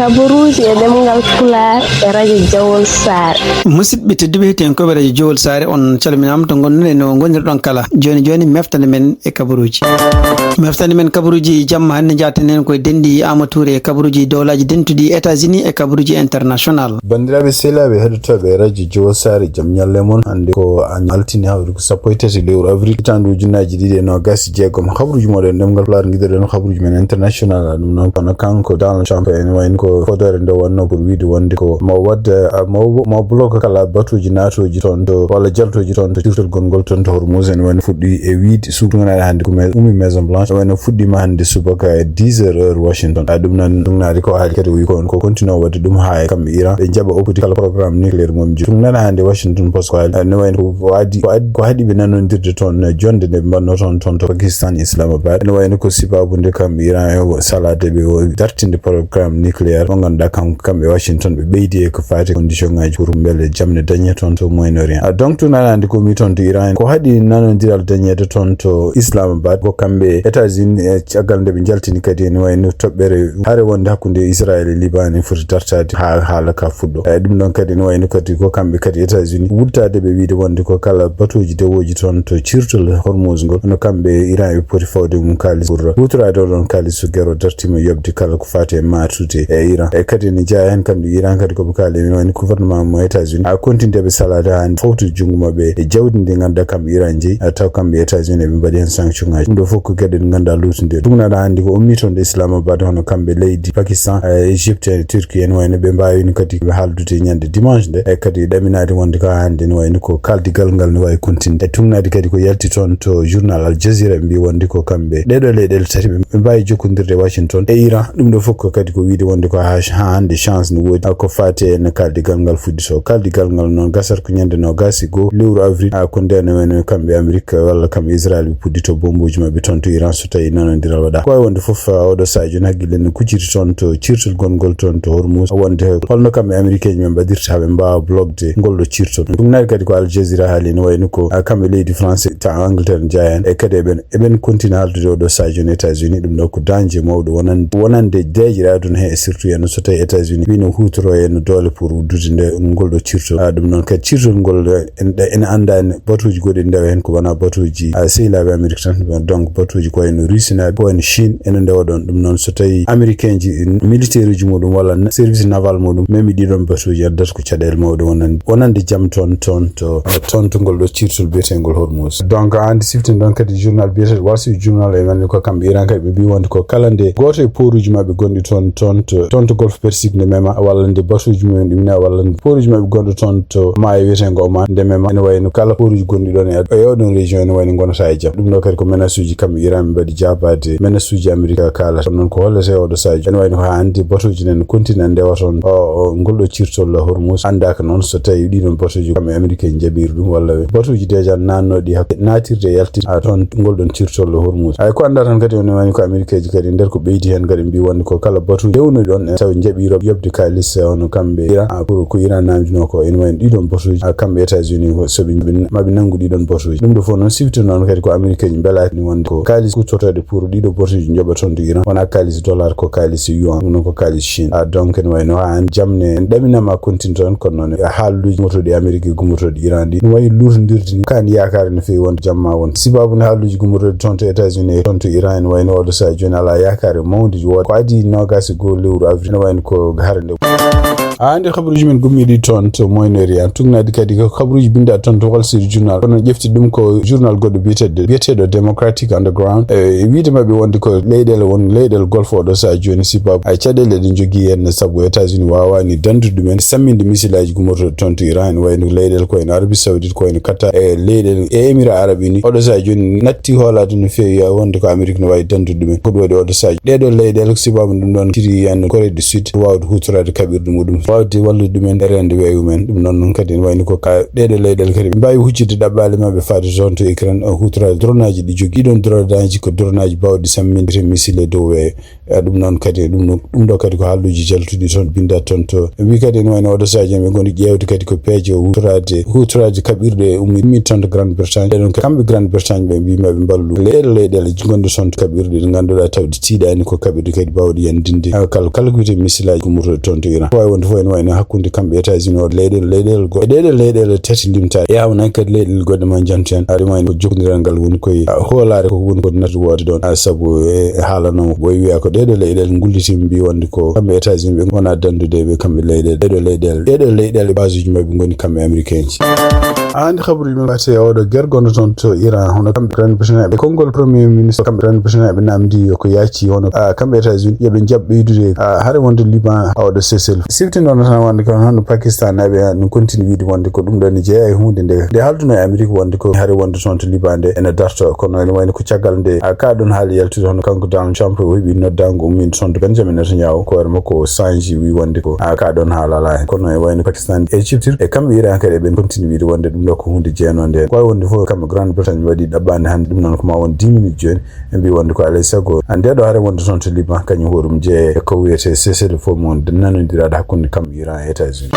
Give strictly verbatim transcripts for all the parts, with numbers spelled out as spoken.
Kabaruuji e ɗemngal Pulaar e radio Jawol Saare. Musidɓe tedduɓe, heɗiyankoɓe radio Jawol Saare, on calminaama to ngonɗon e no ngonirɗon kala. Jooni jooni, meftande men e kabaruuji. Meftande men kabaruuji jamma hannde, njaaten heen koye denɗi Amadou Touré e kabaruuji dowlaaji dentuɗi États-Unis e kabaruuji international. Banndiraaɓe sehilaaɓe heɗotooɓe radio Jawol Saare, jam ñalle mon. Hannde ko altine, hawri ko sappo e tati lewru avril, hitaande ujunnaaji ɗiɗi e noogaas e jeegom. Habaruuji moɗon ɗemngal Pulaar, ngiɗoɗen habaruuji men international. Ɗum noon kono kanko Donald Trump, ene wayno ko fodoore nde wonno pour wiide wonde ko mo wadde, ah, mo, mo bloque kala batuuji naatooji toon to, walla jaltooji toon to cuurtol gonngol toon to Hormuz. Ene wayno fuɗɗi e wiide suudu nganaɗo hannde ko mais, ummi Maison Blanche, wayno fuɗɗiima hannde subaka e dix heures heure Washington. Ah, ɗum noon ɗum naati ko haali kadi o wi ko on ko continue waɗde ɗum haa e kamɓe Iran ɓe njaɓa oppude kala programme nucléaire mum. Ɗum nana hannde Washington Post ko haali, ah, ne wayno ko waadi, ko ad-, ko haɗi ɓe nanondirde toon, eh, jonnde nde ɓe mbaɗno toon, toon to Pakistan, Islamabad. Ne wayno ko sababu nde kamɓe Iran e o salaade ɓe o dartinde programme nucléaire mo ngannduɗaa kam-, kamɓe Washington ɓe ɓeydi e ko faati condition ngaji pour mbele jam ne dañe toon to Moyen-Orient. Ah, donc to nanandi ko mi toon to Iran, ko haɗi nanondiral dañeede toon to Islamabad, ko kamɓe États-Unis, eh, caggal nde ɓe njaltini kadi ene wayno toɓɓere hare wonde hakkunde Israël e Liban ne foti dartaade haa haala ka fuɗɗo. Eh, ɗum ɗon kadi ene wayno kadi ko kamɓe kadi États-Unis wurtaade ɓe wiide wonde ko kala batuuji dewooji toon to ciirtol Hormuz ngol, no kamɓe Iran ɓe poti fawde mum kaalis pour huutoraade oɗon kaalis so gero dartiima yoɓde kala ko faati e maatude e Iran. E kadi ene jeyaa heen kamɓe Iran kadi ko ɓe kaali ene wayno gouvernement mo États-Unis a continue ɓe salaade haa fawtude junngo maɓɓe e jawdi ndi ngannduɗaa kamɓe Iran njeyi, a taw kamɓe États-Unis ɓe mbaɗi heen sanction ngaji. Ɗum ɗo fof ko geɗe ɗe ngannduɗaa luutnde. Ɗum naɗa anndi ko ummi toon ɗo Islamabad hono kamɓe leydi Pakistan, eh, Égypte, e Turquie en wayno ɓe mbaawino kadi ɓe haaldude ñande dimanche nde. E kadi ɗaminaade wonde ko hannde ne wayno ko kaaldigal ngal ne waawi continue. E tugnaade kadi ko yalti toon to journal Al Jazeera ɓe mbi wonde ko kamɓe ɗeɗo leyɗele tati ɓe ɓe mbaawi jokkondirde e Washington e Iran. Ɗum ɗo fof ko kadi ko wiide wonde ko haa, haa hannde chance ne woodi, ah, ko faati e no kaaldigal ngal fuɗɗitoo. Kaaldigal ngal noon gasat ko ñande noogaas e goo lewru avril, ah, ko ndeen wayno kamɓe Amérique walla kamɓe Israël ɓe puɗɗitoo bombooji maɓɓe toon to Iran so tawii nanondiral waɗaaka. Ko wayi wonde fof, ah, oɗo sahaa jooni hakkille ne kucciti toon to ciirtol gonngol toon to Hormuz, wonde holno kamɓe Américain ɓe mbaɗirta haa ɓe mbaawa bloquede ngol ɗo ciirtol. Ɗum naati kadi ko Al Jazeera haali ne wayno ko, ah, kamɓe leydi France, ta Angleterre njayan e kadi eɓen eɓen continue haaldude oɗo sahaa jooni États-Unis, ɗum ɗo ko danger mawɗo wonande, wonande deeƴre aduna he, e surtout heen so tawii États-Unis wino huutoro heen doole pour uddude nde ngol ɗo ciirtol. Ah, ɗum noon kadi ciirtol ngol, eh, en, ene anndaa en batuuji goɗɗi ndewa heen ko wonaa batuuji, ah, sehilaaɓe Amérique tan, donc batuuji ko wayno Rusinaaɓe, ko wayno Chine, ene ndewa ɗoon. Ɗum noon so tawii Américain ji, militaire uji muɗum walla na-, service naval muɗum memi ɗiɗon batuuji, addata ko caɗeele mawɗe wonande, wonande jam toon, toon to, toon to ngol ɗo ciirtol biyeteengol Hormuz. Donc, a anndi siftin ɗon kadi journal biyeteeɗo Wall Street Journal e men ko kamɓe Iran kadi ɓe mbi wonde ko kala nde gooto e pooruuji maɓɓe gonɗi toon, toon to, toon to Golfe Persique nde mema, walla nde batuuji mumen ɗi mina, walla nde pooruuji maɓɓe gonɗo toon to maayo wiyeteengo Oman nde mema, ene wayno kala pooruuji gonɗi ɗon e ad-, e oɗon région ene wayno ngonata e jam. Ɗum ɗo kadi ko menace uji kamɓe Iran ɓe mbaɗi jaabaade menace uji Amérique kaalata. Kono noon ko hollete oɗo sahaa jooni, ene wayno ko haa hannde batuuji nan continue ndewa toon o, o, ngol ɗo ciirtol Hormuz. Anndaaka noon so tawii ɗiɗon batuuji kamɓe Amérique en njaɓiri ɗum walla we-, batuuji déjà naannooɗi hak-, naatirde e yaltinde, a, toon ngol ɗon ciirtol Hormuz. Ay, ko anndaa tan kadi ene wayno ko Amérique ji kadi nder ko ɓeydi heen kadi mbi wonde ko kala batuuji dewnuɗi ɗon en taw njaɓi yoɓ-, yoɓde kaalis, eh, hono kamɓe Iran, a, pour ko Iran naamndinoo ko ene wayno ɗiɗon batuuji, a, kamɓe États-Unis ko so ɓe, ɓe, ma ɓe nanngu ɗiɗon batuuji. Ɗum ɗo fof noon siftinoo noon kadi ko Amérique en mbelaaki ni wonde ko kaalis kuttooɗo pour ɗiɗo batuuji njoɓa toon to Iran wonaa kaalis dollar, ko kaalis yuan, ɗum noon ko kaalis Chine. A, donc ene wayno haa hannde jam ne en ɗaminama continue toon, kono noon e haaluuji gummotooɗi Amérique e gummotooɗi Iran ɗi no wayi luutondirde ni, kaani yaakaare no feewi wonde jam ma won. Sababu nde haaluuji gummotooɗi toon to États-Unis e toon to Iran ene wayno oɗo sahaa jooni alaa yaakaare mawnde woode. Ko adii noogaas e goo lewru avril ene wayno ko hare nde. A, nder habaruuji men gummiiɗi toon to Moyen-Orient, tugnaade kadi ko habaruuji binndaaɗi toon to Wall Street Journal. Kono ƴefti ɗum ko journal goɗɗo biyeteeɗo, biyeteeɗo Democratic Underground. E wiide maɓɓe wonde ko leyɗeele won, leyɗeele Golfe oɗo sahaa jooni, sababu ay caɗeele ɗe njogii heen, sabu États-Unis waawaani danndude ɗumen, samminde misilaaji gummotooɗi toon to Iran, ene wayno leyɗeele ko en Arabie Saoudite, ko en Qatar, e leyɗeele e Émirats Arabes Unis. Oɗo sahaa jooni natti hoolaade no feewi wonde ko Amérique no waawi danndude ɗumen. Ko ɗum waɗi oɗo sahaa ɗeeɗo leyɗeele ko sababu ɗum ɗoon kiri en Corée du Sud waawde huutoraade kaɓirɗe muɗum. waawde wallude ɗumen e reende weeyo men. Ɗum noon, noon kadi ene wayno ko ka ɗeeɗo leyɗeele kadi ɓe mbaawi huccitde ɗaɓɓaale maɓɓe faade toon to Ukraine, e huutoraade dronaji ɗi jogii. Ɗiɗon dronaji ko dronaji baawɗi samminde missile e dow weeyo. E ɗum noon kadi, ɗum ɗo, ɗum ɗo kadi ko haalluuji jaltuɗi toon, binnda toon to. Ɓe mbii kadi ene wayno oɗo sadio ɓe ngoni ƴeewde kadi ko peeje huutoraade, huutoraade kaɓirɗe ummi, ummi toon to Grande Bretagne. Ɗeɗon kamɓe Grande Bretagne ɓe mbii maɓe mballu leyɗeele, leyɗeele gonɗe toon to kaɓirɗe ɗe ngannduɗaa tawde tiiɗaani ko kaɓirɗe kadi baawɗe yandinde. Ah, kala, kala ko wiyetee missile uji gummotoɗo toon to Iran. Ko wawi wonde fof ene wayno hakkunde kamɓe États-Unis o leyɗeele, leyɗeele go-, e ɗeɗe leyɗeele tati limta. E awa nan kadi leyɗeele goɗɗe ma jantu hen. Aɗa wayno ko jokkondiral ngal woni koye, ah, hoolaare ko woni ko natti woote ɗon. Ah, sabu e haalanomo ɓoy wiya ko ɗeɗo leyɗeele ngulliti mbi wonde ko kamɓe États-Unis ɓe gona dandude ɓe kamɓe leyɗeele. Ɗeɗo leyɗeele, ɗeɗo leyɗeele base uji mabɓe ngoni kamɓe américain ji. Andi habaruji men mbate e oɗo guerre gonɗo toon to Iran, hono kamɓe Iran Britainɓe, konngol premier ministre kamɓe Iran Britainɓe namdi ko yaaci hono, ah, kamɓe États-Unis yoɓe jaɓ ɓeydude, ah, hare wonde Liban, ah, oɗo Seychelles. Siftinɗo tan wonde ko hono Pakistan naɓe no continue wiide wonde ko ɗum ɗo ne jeeya e hunde nde, nde haalduno e Amérique wonde ko hare wonde toon to Liban nde ene darto, kono ene wayno ko caggal nde, ah, ka ɗon haali yaltude hono kanko Donald Trump o heɓi noddaango ummiinde toon to Benjamin Netanyahu, ko hoore makko o sanji wi wonde ko, ah, ka ɗon haala ala hen. Kono e wayno Pakistan e Egypte e kamɓe Iran kadi eɓen continue wiide wonde ɗum ɗo ko hunde jeenonde. Ko wawi wonde fof kamɓe Grande Bretagne waɗi ɗaɓɓande hannde, ɗum noon ko ma won dix minutes jooni. Ɓe mbi wonde ko alay sago nde ɗo hare wonde toon to Liban kañum hoɗum jeeye e ko wiyete cessez-le-feu mo nanodiraade hakkunde kamɓe Iran e États-Unis.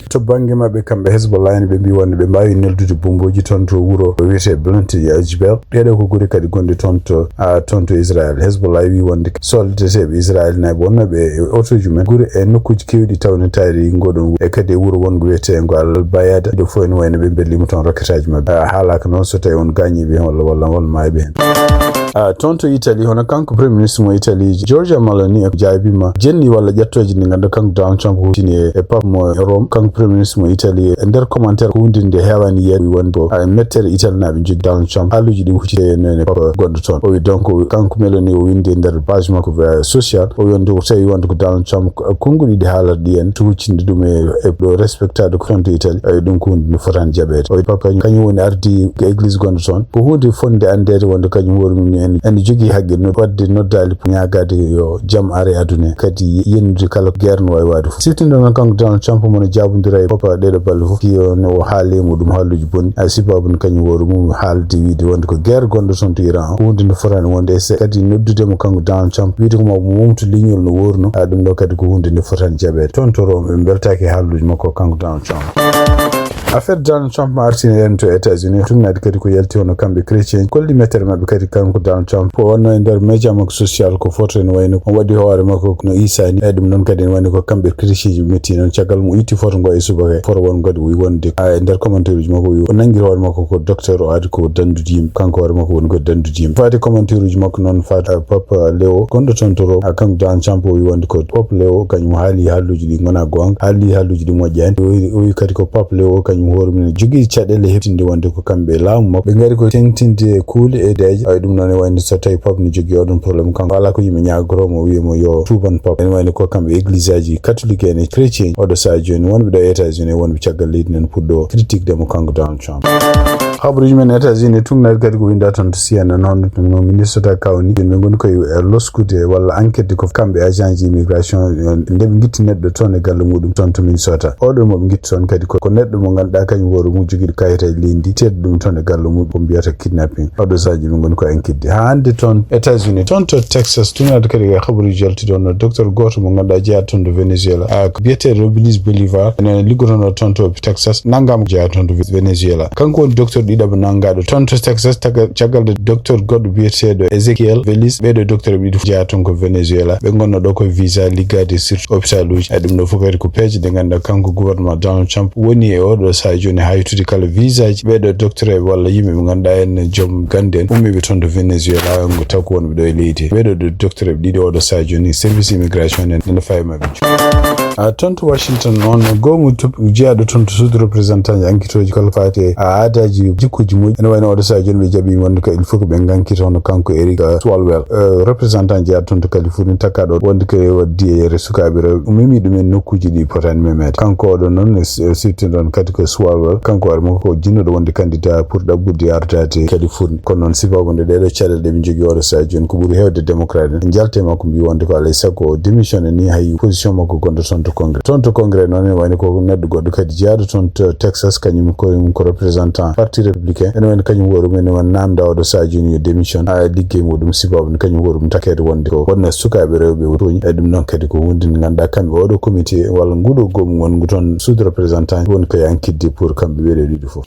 To bannge maɓɓe kamɓe Hezbollah en, ɓe mbi wonde ɓe mbawi neldude bomboji toon to wuro wiyete Blantyre Jebel. Ɗeɗo ko gure kadi gonɗe toon to, ah, toon to Israël. Hezbollah wi wonde soldateeɓe Israël nayi wonnoɓe e otoji men gure e nokkuji kewɗi tawnitaari ngoɗon wuro. E kadi e wuro wongo wiyeteengo Al Bayada, ɗo fof ene wayno ɓe mbellima toon roquetage maɓɓe. Ah, haalaka noon so tawi on gañiiɓe hen walla, walla, walla maayɓe hen. Ah, toon to Italie, hono kanko premier ministre mo Italie, Giorgia Meloni, e jaabima jenni walla ƴettooje ɗe ngannduɗaa kanko Donald Trump huccini e, e pape mo e Rome. Kanko premier ministre mo Italie, e nder commentaire ko hunde nde heewani yeeɗe wonde ko, ah, mettere Italie naaɓe jogii Donald Trump. Haaluuji ɗi huccite e nene pape gonɗo toon. O wi donc, kanko Meloni o windi e nder page makko, eh, social. O wi wonde ko tawi wonde ko Donald Trump, ko, konnguɗi ɗi haalata ɗi en, to huccinde ɗum e, e ɗo respectade ko toon to Italie. Ay, ɗum ko hunde nde fotani jaɓeede. O wi pape kañum woni ardi église gonɗo toon. Ko hunde fonde anndeede wonde kañum hoore mum en ene jogii haqqe no waɗde noddaali ñaagaade yo jam ar e aduna he. Kadi yennude kala ko guerre no wawi waade fof. Siftinɗo noon kanko Donald Trump mono jaabodira e pape ɗeɗo balɗe fof. Yo no o haali e muɗum haaluuji bonɗi. Ay, sibabu no kañum hoore mum haalde wiide wonde ko guerre gonɗo toon to Iran o. Ko hunde nde fotani wonde e se-, kadi noddude mo kanko Donald Trump wiide ko ma mo wumtu leñol no worno. A, ɗum ɗo kadi ko hunde nde fotani jaɓeede. Toon to Rome ɓe mbeltaaki e haaluuji makko kanko Donald Trump. Affaire Donald Trump ma artini en to États-Unis, tumnaade kadi ko yalti hono kamɓe chrétien, kolli mettere maɓɓe kadi kanko Donald Trump. Ko wonno e nder média makko social ko photo ene wayno on waɗi hoore makko no Isa ni. E ɗum noon kadi ene wayno ko kamɓe chrétien ji ɓe metti noon caggal mo itti photo ngo e subaka. Photo won kadi o wi wonde, a, e nder commentaire uji makko o wi o nanngiri hoore makko ko docteur, o adi ko dandude yimɓe. Kanko hoore makko woni ko dandude yimɓe. Faade commentaire uji makko noon faade, a, Papa Leo gonɗo toon to Rome, a, kanko Donald Trump o wi wonde ko Pope Leo kañum haali haalluuji ɗi ngona goonga, haali haalluuji ɗi moƴƴaani. O wi, o wi kadi ko Pape Leo kañum hoore mum ne jogii caɗeele heɓtinde wonde ko kamɓe laamu makko. Ɓe ngari ko teŋtinde kuule e deeƴe. Ay, ɗum noon e wayde so tawi Pape ne jogii oɗon problème, kanko alaa ko yimɓe ñaagotoo mo, wiya mo yo tuuban Pape. Ene wayde ko kamɓe église aji catholique en e chrétien, oɗo sahaa jooni wonɓe ɗo e États-Unis, wonɓe caggal leydi nden puɗɗo critique de mo kanko Donald Trump. Habaruuji men États-Unis, tumnaade kadi ko winda toon to C N N, hono no Minnesota kawni, ɓe ngoni koye, eh, loskude walla enquête ko kamɓe agent ji immigration, eh, nde ɓe ngitti neɗɗo toon e galle muɗum toon to Minnesota. Oɗo mo ɓe ngitti toon kadi ko, ko neɗɗo mo ngannduɗaa kañum hoore mum jogiiɗo kayitaji leydi, teeɗi ɗum toon e galle mum, ko mbiyata kidnapping. Oɗo sahaa ɓe ngoni ko enquête. Haa hannde toon États-Unis, toon to Texas, tumnaade kadi e habaruuji jaltuɗi, hono docteur gooto mo ngannduɗaa jeyaa toon to Venezuela. A, ko biyeteeɗo Robilis Bolivar, ene liggotono toon to Texas, nanngama jeyaa toon to Venezuela. Kanko woni docteur ɗiɗaɓo nanngaaɗo toon to Texas, taga-, caggal nde docteur goɗɗo biyeteeɗo Ezekiel Velis. Ɓeeɗo docteur ɓe ɗiɗo fof jeyaa toon ko Venezuela. Ɓe ngonno ɗo ko visa liggaade surtout hôpital uji. Ay, ɗum ɗo fof kadi ko peeje ɗe ngannduɗaa kanko gouvernement Donald Trump woni e oɗo sahaa jooni haytude kala visa ji ɓeeɗo docteur walla yimɓe ɓe ngannduɗaa en joom gannde en ummiiɓe toon to Venezuela, ngo taw ko wonɓe ɗo e leydi. Ɓeeɗo ɗo docteur ɓe ɗiɗo oɗo sahaa jooni service immigration en ene fawi maɓɓe. A, toon to Washington noon, goomu to-, jeyaaɗo toon to suudu représentant ji enquête uji kala faati e, a, aadaaji jikkuuji moƴƴi. Ene wayno oɗo sahaa jooni ɓe jaɓi wonde ko il faut que ɓe ngankita hono kanko Eric, a, Swalwell, a, représentant jeyaaɗo toon to Californie, takkaaɗo wonde ko waɗdi e yere sukaaɓe rewɓe. O memi ɗum e nokkuuji ɗi potaani memeede. Kanko oɗo noon, e s-, e siftinɗon kadi ko Swalwell, kanko hoore makko ko jinnuɗo wonde candidat pour ɗaɓɓude ardaade Californie. Kono noon, sibabu nde ɗeɗo caɗeele ɗe ɓe njogii oɗo sahaa jooni, ko ɓuri heewde démocrate en njalte makko, mbi wonde ko alay sago o démissionne ni, hay position makko gonɗo toon to congrès toon to congrès noon ene wayno ko neɗɗo goɗɗo kadi jeyaaɗo toon to texas kañum ko ko représentant parti républicain ene wayno kañum hoore mum ene wayno namda oɗo saha jooni yo démission ha liggey muɗum sibabu ne kañum hoore mum takede wonde ko wonna sukaaɓe rewɓe o tooñi e ɗum noon kadi ko hunde nde ngannduɗaa kamɓe oɗo comité walla nguɗo goomu ngongu toon sud représentant woni ko yankidde pour kamɓe ɓeɗo ɗiɗo fof.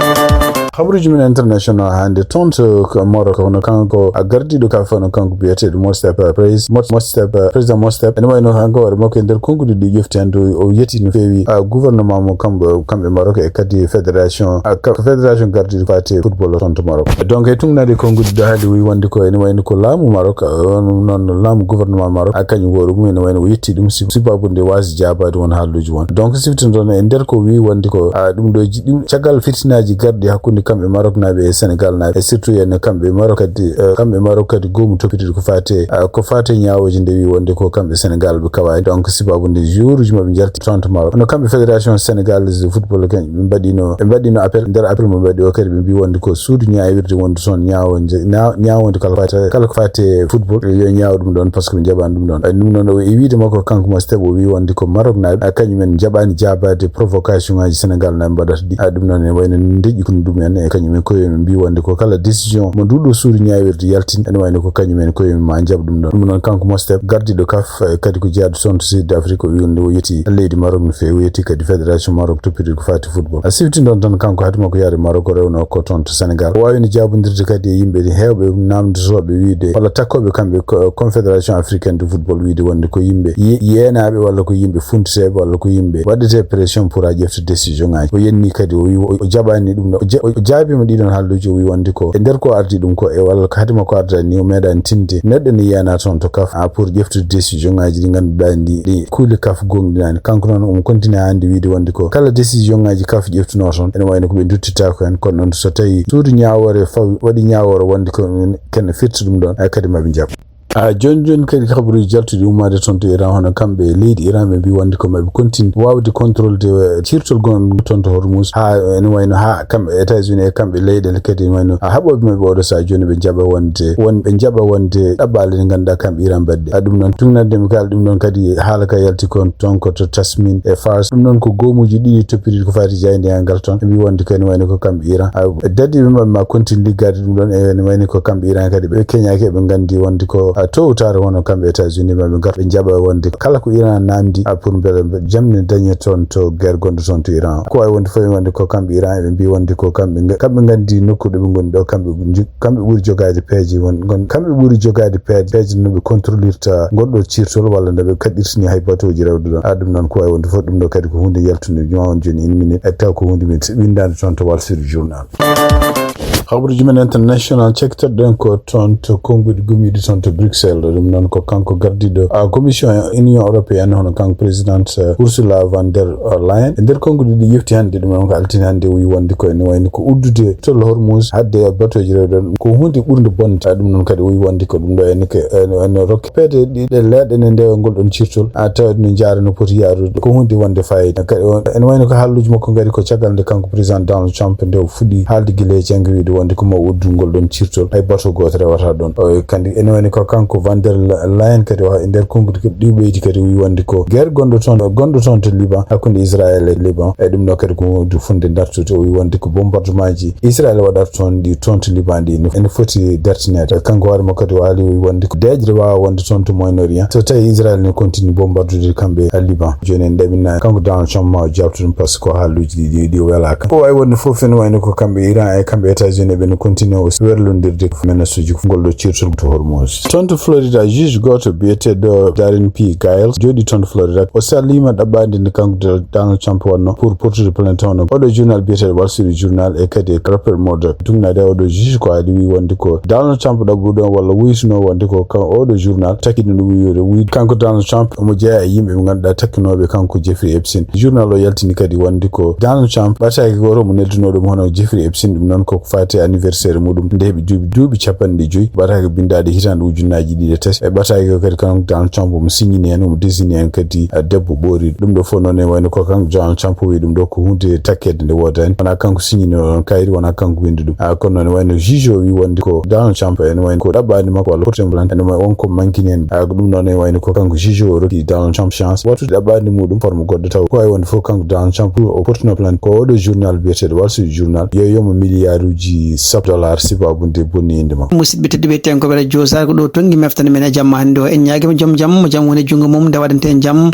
Habaruji men international hannde toon to Maroc hono kanko a gardiɗo ka fano kanko biyeteɗo Mostep Pres Mostep président Mostep ene wayno kanko hoore makko e nder konguɗi ɗi ƴefti hannde o yeti no feewi a gouvernement mo kamɓe kamɓe Maroc e kadi fédération fédération gardiɗo fate football toon to Maroc donc e tungnade konguɗi ɗo hannde wi wonde ko ene wayno ko laamu Maroc noon laamu gouvernement Maroc a kañum hoore mum ene wayno o yetti ɗum sibabude wasi jaabade won haalluji won donc sifti ɗon e nder ko wi wonde ko a ɗum ɗo ɗum caggal fitinaji garɗi hakkude kamɓe Maroc naɓe e Sénégal naɓe e surtout yen kamɓe Maroc kadi kamɓe Maroc kadi goomu toppitiri ko fate ko fate ñawoji nde wi wonde ko kamɓe Sénégal ɓe kawani donc sibabude jouruji maɓe jalti trente Maroc no kamɓe fédération sénégalaise de football kañ ɓe mbaɗino ɓe mbaɗino appel nder appel mo mbaɗi o kadi ɓe mbi wonde ko suudu ñawirde wonde toon ñawode ñawode kala fate kala ko fate football yo ñaw ɗum ɗon par ce que ɓe jaɓani ɗum ɗon ɗum ɗon o e wiide makko kanko Mostep o wi wonde ko Maroc naɓe kañumen jaɓani jaabade provocation ngaji Sénégal naɓe mbaɗata ɗi a ɗum noon ene wayno deƴƴi kono ɗum en e kañum en koye men mbi wonde ko kala décision mo nduɗo suudu ñawirde yaltin ene wayno ko kañum en koye ma jaɓ ɗum ɗon ɗum noon kanko Mostep gardiɗo kaf kadi ko jeyaaɗo toon to sud d'afrique o wi wonde o yetti leydi Maroc no feewi o yetti kadi fédération Maroc toppitiri ko fati football a sifti ɗon tan kanko haade makko yaade Maroc o rewno ko toon to Sénégal o wawino jabondirde kadi e yimɓe heewɓe namdotoɓe wiide walla takkoɓe kamɓe confédération africaine de football wiide wonde ko yimɓe yeenaɓe walla ko yimɓe funtuteɓe walla ko yimɓe waɗete pression pour a ƴefta décision ngaji o yenni kadi o wi o jaɓani ɗum ɗo o jaabima ɗiɗon haalluji o wi wonde ko e nder ko ardi ɗum ko e walla ko haadima ko ardani ni o meeɗani tinde neɗɗo ne yiyana toon to kaf a pour ƴeftude décision ngaji ɗi ganduɗa ndi ɗi kuuli kaf gonɗinani kanko noon omo continue hande wiide wonde ko kala décision ngaji kaf ƴeftuno toon ene wayno ko ɓe duttita ko hen kono noon so tawi suudu ñawore fawi waɗi ñawore wonde ko kene firti ɗum ɗon ay kadi maɓe jaɓ a joni joni kadi ko habaruji jaltuɗi ummade toon to Iran hono kamɓe e leydi Iran ɓe mbi wonde ko maɓe continue wawde contrôle de cirtol gonɗo toon to Hormuz ha ene wayno ha kamɓe États-Unis e kamɓe leyɗele kadi ene wayno a haɓoɓe maɓɓe oɗo saha joni ɓe jaɓa wonde won ɓe jaɓa wonde ɗaɓɓale ɗe ganduɗa kamɓe Iran mbaɗde a ɗum noon tugnande mi kala ɗum ɗon kadi haala ka yalti kon toon ko to Tasmin e Fars ɗum noon ko goomuji ɗiɗi toppitiɗi ko fati jayde e ngal toon ɓe mbi wonde ko ene wayno ko kamɓe Iran dadiɓe maɓɓe ma continue liggade ɗum ɗon ene wayno ko kamɓe Iran kadi ɓe keñaki eɓe gandi wonde ko towtare wonno kamɓe États-Unis maɓe garta ɓe jaɓa wonde kala ko Iran namdi a pour beele jamne dañe toon to guerre gonɗo toon to Iran ko wawi wonde fof wonde ko kamɓe Iran eɓe mbi wonde ko kamɓe kamɓe gandi nokku ɗo ɓe goni ɗo kamɓe kamɓe ɓuuri jogade peeje won kamɓe ɓuuri jogade peeje peeje no ɓe contrôlirta ngol ɗo cirtol walla no ɓe kaɗirtini hay batoji rewde ɗon a ɗum noon ko wawi wonde fof ɗum ɗo kadi ko hunde yaltunde juma on joni in minute e taw ko hunde min windande toon to Wall Street Journal. Habaruji men international cektoɗen ko toon to konguɗi gumiɗi toon to Bruxelles ɗum noon ko kanko gardiɗo a commission union européenne hono kanko présidente Ursula von der Leyen e nder konguɗi ɗi yefti hannde ɗum noon ko altine hannde o wi wonde ko ene wayno ko uddude tollo Hormuz hadde batoji rewde ɗon ko hunde ɓurde bonde ɗum noon kadi o wi wonde ko ɗum ɗo ene ene rokke peede ɗiɗe leeɗe ne ndewa ngol ɗon cirtol a tawa no jaara no poti yaarude ko hunde wonde fayida kadi ene wayno ko haalluji makko ngari ko caggal nde kanko président Donald Trump nde o fuɗɗi haalde gila e janngo wiide wonde ko mo uddugol ɗon cirtol hay bato gooto rewata ɗon o kandi ene wayno ko kanko Van der Leyen kadi o e nder konguɗi kadi ɗi ɓeydi kadi o wi wonde ko guerre gonɗo toon gonɗo toon to Liban hakkunde Israël e Liban e ɗum ɗo kadi ko wonde funde dartude o wi wonde ko bombardement ji Israël waɗata toon ɗi toon to Liban ɗi ene foti dartineede kanko hoore makko kadi o haali o wi wonde ko deeƴre wawa wonde toon to Moyen Orient so tawi Israël ne continue bombardude kamɓe Liban joni en ɗaɓina kanko Donald Trump ma o jabto ɗum par ce que ko haalluji ɗi ɗi welaka ko wawi wonde fof ene wayno ko kamɓe Iran e kamɓe États-Unis ɓe no continue o werlondirde ko menace uji ngol ɗo cirtol to Hormuz toon to Florida juge goto biyeteɗo Darren P Giles jooɗi toon to Florida o sallima ɗaɓɓade nde kanko Donald Trump wonno pour portude plainte hono oɗo journal biyeteɗo Wall Street Journal e kadi e Rupert Murdoch tugnade oɗo juge ko haali wi wonde ko Donald Trump ɗaɓɓuɗo walla wuytuno wonde ko kan oɗo journal takkino ɗum wiwde wi kanko Donald Trump omo jeeya e yimɓe ɓe ganduɗa takkinoɓe kanko Jeffrey Epstein journal o yaltini kadi wonde ko Donald Trump ɓataki goto mo nelduno ɗum hono Jeffrey Epstein ɗum noon koko fati waɗte anniversaire muɗum nde heɓi duuɓi duuɓi capanɗe joyi ɓataake binndaaɗe hitaande ujunnaaji ɗiɗi e tati. E ɓataake o kadi kanko Donald Trump omo signini heen, omo désigné heen kadi debbo ɓooriiɗo. Ɗum ɗo fof noon ene wayno ko kanko Donald Trump o wi ɗum ɗo ko huunde takkeede nde woodaani. Wonaa kanko signini oɗon kayri, wonaa kanko winndi ɗum. Kono noon ene wayno juge o wi wonde ko Donald Trump ene wayno ko ɗaɓɓaani makko walla porte plainte ene wayi won ko mankini heen. Ko ɗum noon ene wayno ko kanko juge o rokki Donald Trump chance wattude ɗaɓɓaande muɗum forme goɗɗo taw ko wawi wonde fof kanko Donald Trump o portino plainte. Ko oɗo journal biyeteɗo Wall Street Journal yeeyomo milliarduji sappo dollar sibabude bonni inde makko. Musidɓe tedduɓe, tenkoɓe radio sar ko ɗo tongi meftande men e jamma hannde o. En ñaagima joom jam mo jam woni junngo mum nde waɗante en jam.